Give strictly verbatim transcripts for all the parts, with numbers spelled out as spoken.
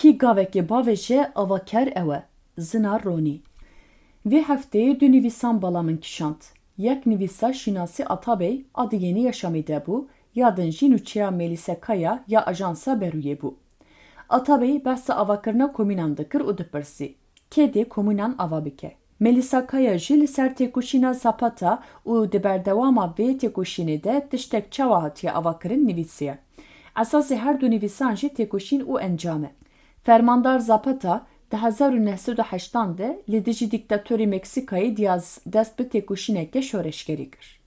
Kî gavekê bavêje avaker ew e. Zinar Ronî. Vê hefteyê du nivîsan bala min kişand. Yek nivîsa Şînasî Atabey a di Yenî Yaşamê de bû, ya din jî nûçeya Melîsa Kaya ya Ajansa Berûyê bû. Atabey behsa avakirina komînan dikir û dipirsî, kê dê komînan ava bike? Melîsa Kaya jî li ser têkoşîna Zapata û di berdewama vê têkoşînê de tiştek çawa hatiye avakirin nivîsiye. Esasê her du nivîsan jî têkoşîn û encam e. Fermandar Zapata di hezar û neh sed û heştan de li dijî dîktatorê Meksîkayê Diaz dest bi têkoşîneke şoreşgerî kir.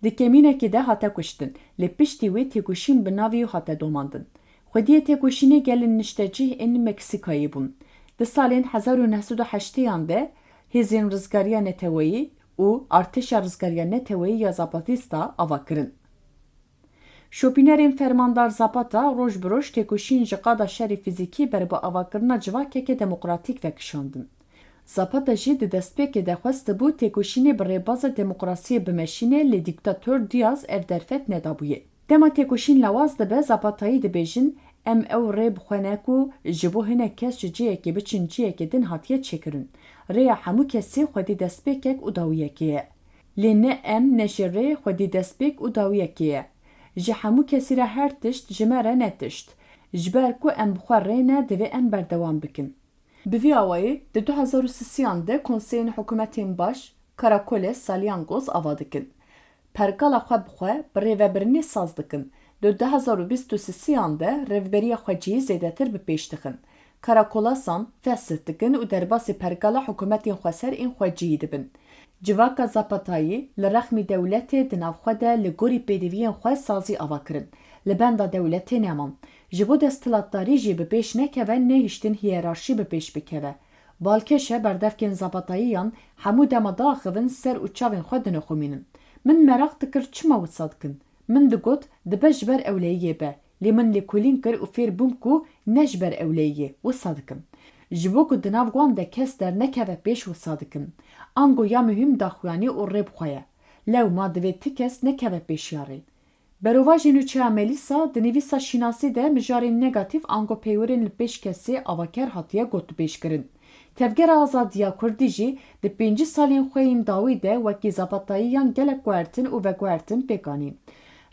Di kemînekê de hate kuştin, lê piştî wê têkoşîn bi navê wî hate domandin. Xwediyê têkoşînê gelên niştecih ên Meksîkayê bûn. Di salên hezar û neh sed û heştêyan de hêzên rizgariya neteweyî û artêşa rizgariya neteweyî ya Zapatista ava kirin. Şopînerên Fermandar Zapata roj bi roj têkoşîn ji qada şerê fîzîkî ber bi avakirina civakeke demokratîk vekişandin. Zapata jî di destpêkê de xwestibû têkoşînê bi rêbaza demokrasiyê bimeşîne, lê dîktator Diaz ev derfet nedabûye. Dema têkoşîn lawaz dibe, Zapatayî dibêjin, em ew rê bi xwe ne ku ji bo hinek kes ji cihekê biçin cihekê din hatiye çêkirin. Rêya hemû kesî xwedî destpêkek û dawiyekê ye. Lê ne em ne jî rê xwedî destpêk û dawiyekê ye. Ji hemû kesî re her tişt, ji me re ne tişt. Ji ber ku em bi xwe rê ne, divê em berdewam bikin. Bi vî awayî, di du hezar û sisiyan de konseyên hikûmetên baş, karakoles, salyangoz ava dikin. Pergala xwe bi xwe bi rêvebirinê saz dikin. Di du hezar û bîst û sisiyan de rêveberiya xwecihî zêdetir bi pêş dixin. Karakolasan fesih dikin û derbasî pergala hikûmetên xweser ên xwecihî dibin. Civaka Zapatayî li rexmî dewletê di nav xwe de li gorî pêdiviyên xwe sazî ava kirin. Li benda dewletê neman. Ji bo desthilatdarî jî bi pêş nekeve, nehiştin hiyerarşî bi pêş bikeve. Balkêş e berdevkên Zapatayiyan hemû dema diaxivin ser û çavên xwe dinixumînin. Min meraq dikir çima wisa dikin? Min digot, dibe ji ber ewleyiyê be, lê min lêkolîn kir û fêr bûm ku ne ji ber ewleyiyê wisa dikim. Ji bo ku di nav wan de kes dernekeve pêş wisa dikim. Ango ya muhîm daxuyanî û rê bi xwe ye. Lewma divê ti kes nekeve pêşiya rê. Berovajî nûçeya Melîsa di nivîsa Şînasî de mijarên negatîf ango peywirên li pêş kesê avaker hatiye gotûbêjkirin. Tevgera Azadiya Kurdî jî di pêncî salên xwe yên dawî de wekî Zapatayiyan gelek guhertin û veguhertin pêk anîn.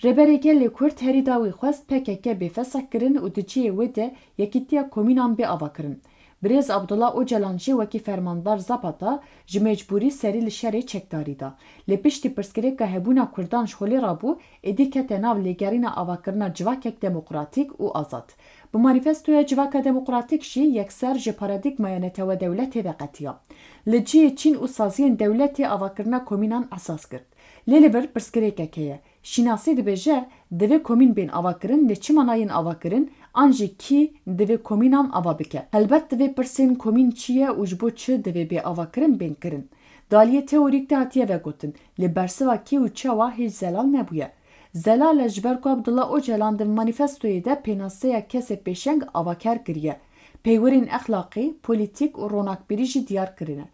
Rêberê Gelê Kurd herî dawî xwest P K K bê fesih kirin û di cihê wê de Yekîtiya Komînan bê avakirin. Birêz Abdullah Ocalan jî wekî fermandar Zapata ji mecbûrî serî li şerê çekdarî da. Lê piştî pirsgirêka hebûna Kurdan ji holê rabû, êdî kete nav lêgerîna avakirina civakek demokratîk û azad. Bi manîfestoya Civaka Demokratîk jî yekser ji paradîgmaya netewe-dewletê veqetiya. Li cihê çîn û saziyên dewletê avakirina komînan esas girt. Lê li vir pirsgirêkek heye. Şînasî dibêje, divê komîn bên avakirin, lê çima nayên avakirin, an jî kî divê komînan ava bike? Helbet divê pirsên komîn çi ye û ji bo çi divê bê avakirin bên kirin. Di aliyê teorîk de hatiye vegotin, lê bersiva kî û çawa hêj zelal nebûye. Zelal e ji ber ku Abdullah Ocalan di manîfestoyê de pênaseya kesê pêşeng avaker kiriye. Peywirên exlaqî, polîtîk û ronakbîrî jî diyar kirine.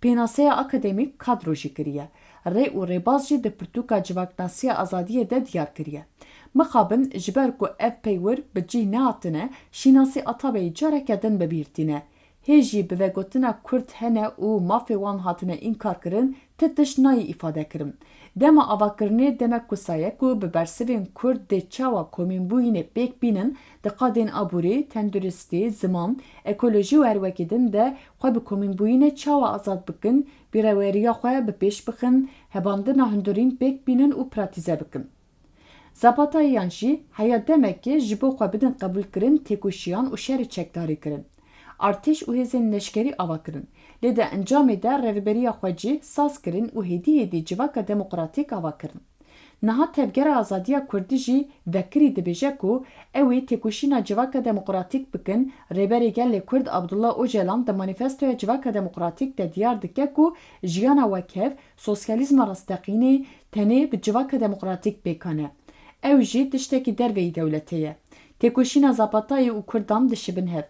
Pênaseya akademîk kadro jî kiriye. Rê û rêbaz jî di pirtûka Civaknasiya Azadiyê de diyar kiriye. Mixabin ji ber ku ev peywir bi cih nehatine, Şînasî Atabey careke din bi bîr tîne. Hê jî bi vegotina Kurd hene û mafê wan hatine înkarkirin, ti tişt nayê îfade kirin. Dema avakirinê demek wisa ye ku bi bersivên Kurd dê çawa komînbûyînê pêk bînin, di qadên aborî, tenduristî, ziman, ekolojî û her wekî din de xwe bi komînbûyînê çawa azad bikin, bîreweriya xwe bi pêş bixin, hebandina hundirîn pêk bînin û pratîze bikin. Zapatayiyan jî heya demekê ji bo xwe bidin qebûlkirin têkoşiyan û şerê çekdarî kirin. Artêş û hêzên leşkerî ava kirin. Lê di encamê de rêveberiya xwecî saz kirin û hêdî hêdî civaka demokratîk ava kirin. Niha Tevgera Azadiya Kurdî jî vekirî dibêje ku ew ê têkoşîna civaka demokratîk bikin, Rêberê Gelê Kurd Abdullah Ocalan di manîfestoya Civaka Demokratîk de diyar dike ku jiyana wekhev, sosyalîzma rasteqînê tenê bi civaka demokratîk pêkan e. Ew jî tiştekî derveyî dewletê ye. Têkoşîna Zapatayê û Kurdan dişibin hev.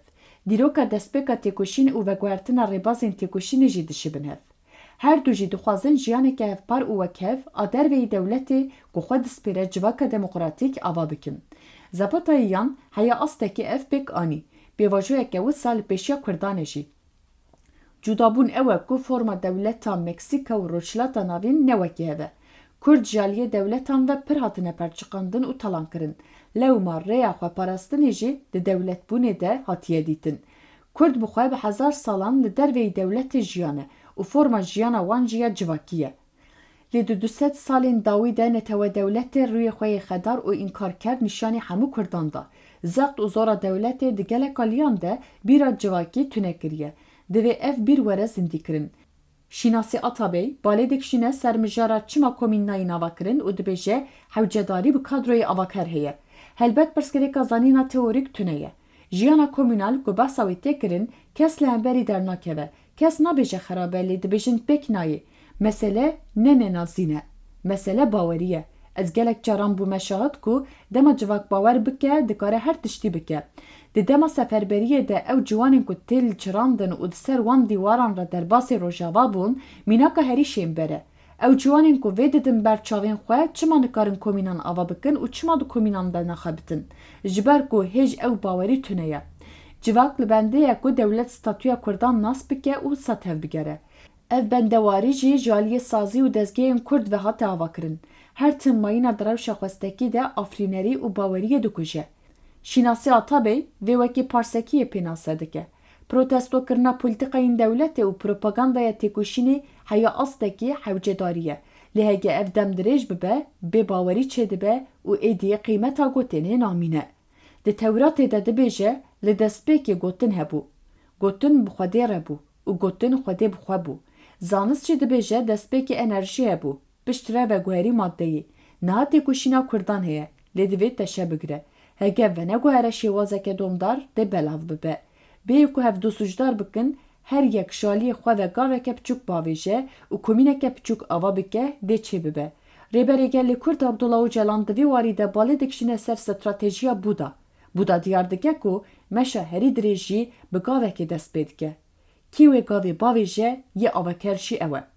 Dîroka destpêka têkoşîn û veguhertina rêbazên têkoşînê jî dişibin hev. Her du jî dixwazin jiyaneke hevpar û wekhev a derveyî dewletê ku xwe dispêre civaka demokratîk ava bikin. Zapatayiyan heya astekî ev pêk anî. Pêvajoyeke wisa li pêşiya Kurdan e jî. Cudabûn ew e ku forma dewleta Meksîka û Rojhilata Navîn ne wekî hev e. Kurd ji aliyê dewletan ve pir hatine perçiqandin û talankirin. Lewma rêya xweparastinê jî di dewletbûnê de hatiye dîtin. Kurd bi xwe bi hezar salan li derveyî dewletê jiyane û forma jiyana wan jî ya civakî ye. Lê di du sed salên dawî de netewe dewletê rûyê xwe yê xedar û înkarker nîşanî hemû Kurdan da. Zext û zora dewletê di gelek aliyan de bîra civakî tune kiriye. Divê ev bîr were zindîkirin. Şînasî Atabey, balê dikişîne ser mijara çima komîn nayîn avakirin û dibêje hewcedarî bi kadroyê avaker heye. Helbet pirsgirêka zanîna teorîk tune ye. Jiyana komînal ku behsa wê tê kirin, kes li hemberî dernakeve. Kes nabêje xerab e, lê dibêjin pêk nayê. Mesele ne nenazîn e. Mesele bawerî ye. Ez gelek caran bûme şahid ku dema civak bawer bike, dikare her tiştî bike. Di dema seferberiyê de ew ciwanên ku têl çirandin û di ser wan dîwaran re derbasî Rojava bûn, mînaka herî şênber e. Ew ciwanên ku vê didin ber çavên xwe, çima nikarin komînan ava bikin û çima di komînan de naxebitin? Ji ber ku hêj ew bawerî tune ye. Civak li bendê ye ku dewlet statûya Kurdan nas bike û wisa tevbigere. Ev bendewarî jî ji aliyê sazî û dezgehên Kurd ve hate avakirin. Her tim mayîna di rewşa xwestekî de afirînerî û baweriyê dikuje. Şînasî Atabey vê wekî parsekiyê pênase dike. Protestokirina polîtîkayên dewletê û propagandaya têkoşînê heya astekî hewcedarî ye. Lê heke ev dem dirêj bibe, bêbawerî çêdibe û êdî qîmeta gotênê namîne. Di Tewratê de dibêje, li destpêkê gotin hebû. Gotin bi Xwedê re bû û gotin Xwedê bi xwe bû. Zanist jî dibêje destpêkê enerjî hebû. Piştre veguherî maddeyê. Niha têkoşîna Kurdan heye, lê divê teşe bigire. Heke veneguhere şêwazeke domdar, dê belav bibe. Bêyî ku hev du sûcdar bikin, her yek ji aliyê xwe ve gaveke piçûk bavêje û komîneke piçûk ava bike, dê çêbibe. Rêberê Gelê Kurd Abdullah Ocalan di vî warî de balê dikişîne ser stratejiya Buda. Buda diyar dike ku meşa herî dirêj jî bi gavekê dest pê dike. Kî wê gavê bavêje, yê avaker jî ew e.